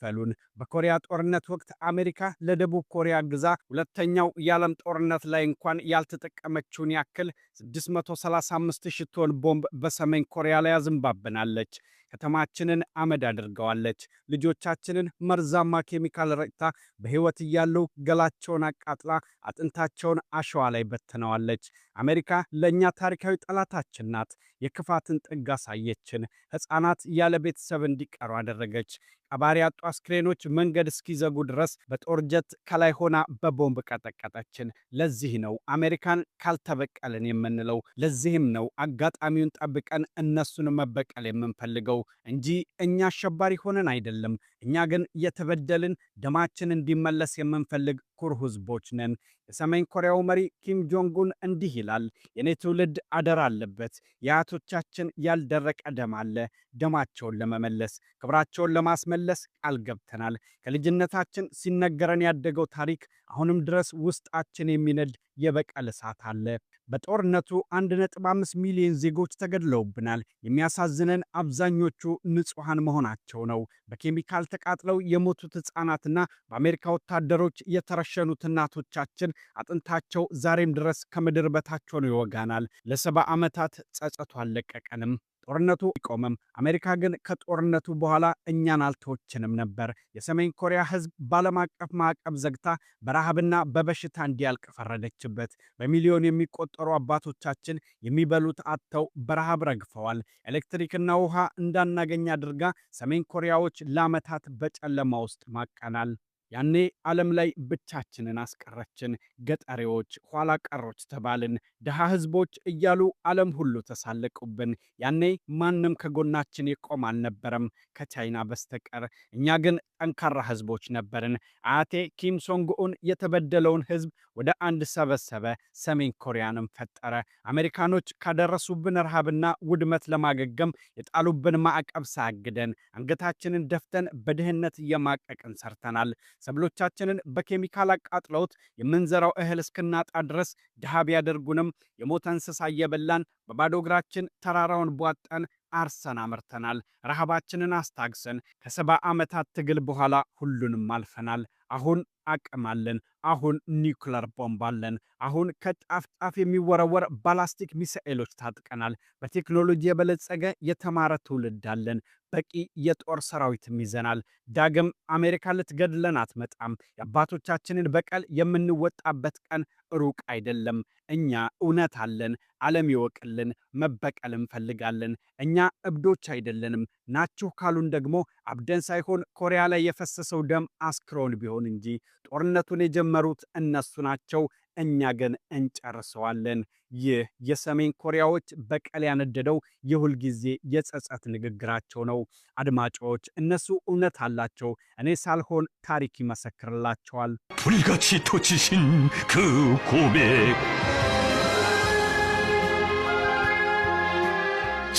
ክፈሉን። በኮሪያ ጦርነት ወቅት አሜሪካ ለደቡብ ኮሪያ ግዛ ሁለተኛው የዓለም ጦርነት ላይ እንኳን ያልተጠቀመችውን ያክል 635 ሺህ ቶን ቦምብ በሰሜን ኮሪያ ላይ አዝንባብናለች። ከተማችንን አመድ አድርገዋለች። ልጆቻችንን መርዛማ ኬሚካል ረጭታ በሕይወት እያሉ ገላቸውን አቃጥላ አጥንታቸውን አሸዋ ላይ በትነዋለች። አሜሪካ ለእኛ ታሪካዊ ጠላታችን ናት። የክፋትን ጥግ አሳየችን። ሕፃናት ያለ ቤተሰብ እንዲቀሩ አደረገች። ቀባሪ ያጡ አስክሬኖች መንገድ እስኪዘጉ ድረስ በጦር ጀት ከላይ ሆና በቦምብ ቀጠቀጠችን። ለዚህ ነው አሜሪካን ካልተበቀልን የምንለው። ለዚህም ነው አጋጣሚውን ጠብቀን እነሱን መበቀል የምንፈልገው እንጂ እኛ አሸባሪ ሆነን አይደለም። እኛ ግን የተበደልን፣ ደማችን እንዲመለስ የምንፈልግ ኩሩ ህዝቦች ነን። የሰሜን ኮሪያው መሪ ኪም ጆንግ ኡን እንዲህ ይላል፦ "የኔ ትውልድ አደራ አለበት። የአያቶቻችን ያልደረቀ ደም አለ። ደማቸውን ለመመለስ፣ ክብራቸውን ለማስመለስ ቃል ገብተናል። ከልጅነታችን ሲነገረን ያደገው ታሪክ አሁንም ድረስ ውስጣችን የሚነድ የበቀል እሳት አለ። በጦርነቱ 1.5 ሚሊዮን ዜጎች ተገድለውብናል። የሚያሳዝነን አብዛኞቹ ንጹሐን መሆናቸው ነው። በኬሚካል ተቃጥለው የሞቱት ሕፃናትና በአሜሪካ ወታደሮች የተረሸኑት እናቶቻችን አጥንታቸው ዛሬም ድረስ ከምድር በታች ሆኖ ይወጋናል። ለ70 ዓመታት ጸጸቱ አልለቀቀንም። ጦርነቱ ቢቆምም አሜሪካ ግን ከጦርነቱ በኋላ እኛን አልተወችንም ነበር። የሰሜን ኮሪያ ሕዝብ በዓለም አቀፍ ማዕቀብ ዘግታ በረሃብና በበሽታ እንዲያልቅ ፈረደችበት። በሚሊዮን የሚቆጠሩ አባቶቻችን የሚበሉት አጥተው በረሃብ ረግፈዋል። ኤሌክትሪክና ውሃ እንዳናገኝ አድርጋ ሰሜን ኮሪያዎች ለዓመታት በጨለማ ውስጥ ማቀናል። ያኔ ዓለም ላይ ብቻችንን አስቀረችን። ገጠሬዎች፣ ኋላ ቀሮች ተባልን። ድሃ ህዝቦች እያሉ ዓለም ሁሉ ተሳለቁብን። ያኔ ማንም ከጎናችን የቆመ አልነበረም ከቻይና በስተቀር። እኛ ግን ጠንካራ ህዝቦች ነበርን። አያቴ ኪም ሶንግ ኡን የተበደለውን ህዝብ ወደ አንድ ሰበሰበ፣ ሰሜን ኮሪያንም ፈጠረ። አሜሪካኖች ካደረሱብን ረሃብና ውድመት ለማገገም የጣሉብን ማዕቀብ ሳያግደን አንገታችንን ደፍተን በድህነት እየማቀቅን ሰርተናል። ሰብሎቻችንን በኬሚካል አቃጥለውት የምንዘራው እህል እስክናጣ ድረስ ድሃ ቢያደርጉንም የሞተ እንስሳ እየበላን በባዶ እግራችን ተራራውን ቧጠን አርሰን አምርተናል። ረሃባችንን አስታግሰን ከ70 ዓመታት ትግል በኋላ ሁሉንም አልፈናል። አሁን አቅም አለን። አሁን ኒውክለር ቦምብ አለን። አሁን ከጫፍ ጫፍ የሚወረወር ባላስቲክ ሚሳኤሎች ታጥቀናል። በቴክኖሎጂ የበለጸገ የተማረ ትውልድ አለን። በቂ የጦር ሰራዊትም ይዘናል። ዳግም አሜሪካ ልትገድለን አትመጣም። የአባቶቻችንን በቀል የምንወጣበት ቀን ሩቅ አይደለም። እኛ እውነት አለን። ዓለም ይወቅልን። መበቀል እንፈልጋለን። እኛ እብዶች አይደለንም። ናችሁ ካሉን ደግሞ አብደን ሳይሆን ኮሪያ ላይ የፈሰሰው ደም አስክሮን ቢሆን እንጂ። ጦርነቱን የጀመሩት እነሱ ናቸው። እኛ ግን እንጨርሰዋለን።" ይህ የሰሜን ኮሪያዎች በቀል ያነደደው የሁልጊዜ የጸጸት ንግግራቸው ነው። አድማጮች፣ እነሱ እውነት አላቸው። እኔ ሳልሆን ታሪክ ይመሰክርላቸዋል። 불같이 터치신 그 고백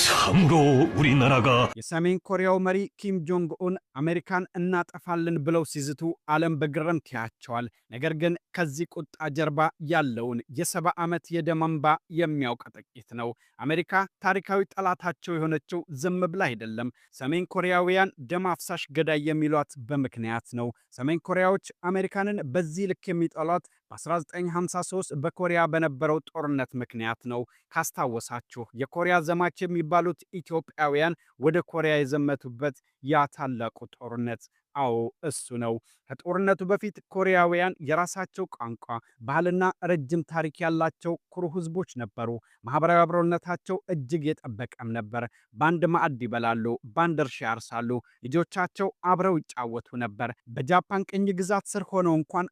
참으로 우리나라가 የሰሜን ኮሪያው መሪ ኪም ጆንግ ኡን አሜሪካን እናጠፋለን ብለው ሲዝቱ ዓለም በግርምት ያያቸዋል። ነገር ግን ከዚህ ቁጣ ጀርባ ያለውን የ70 ዓመት የደም እንባ የሚያውቅ ጥቂት ነው። አሜሪካ ታሪካዊ ጠላታቸው የሆነችው ዝም ብላ አይደለም። ሰሜን ኮሪያውያን ደም አፍሳሽ ገዳይ የሚሏት በምክንያት ነው። ሰሜን ኮሪያዎች አሜሪካንን በዚህ ልክ የሚጠሏት በ1953 በኮሪያ በነበረው ጦርነት ምክንያት ነው። ካስታወሳችሁ የኮሪያ ዘማች የሚባሉት ኢትዮጵያውያን ወደ ኮሪያ የዘመቱበት ያ ታላቁ ጦርነት። አዎ፣ እሱ ነው። ከጦርነቱ በፊት ኮሪያውያን የራሳቸው ቋንቋ፣ ባህልና ረጅም ታሪክ ያላቸው ኩሩ ህዝቦች ነበሩ። ማህበራዊ አብሮነታቸው እጅግ የጠበቀም ነበር። በአንድ ማዕድ ይበላሉ፣ በአንድ እርሻ ያርሳሉ፣ ልጆቻቸው አብረው ይጫወቱ ነበር። በጃፓን ቅኝ ግዛት ስር ሆነው እንኳን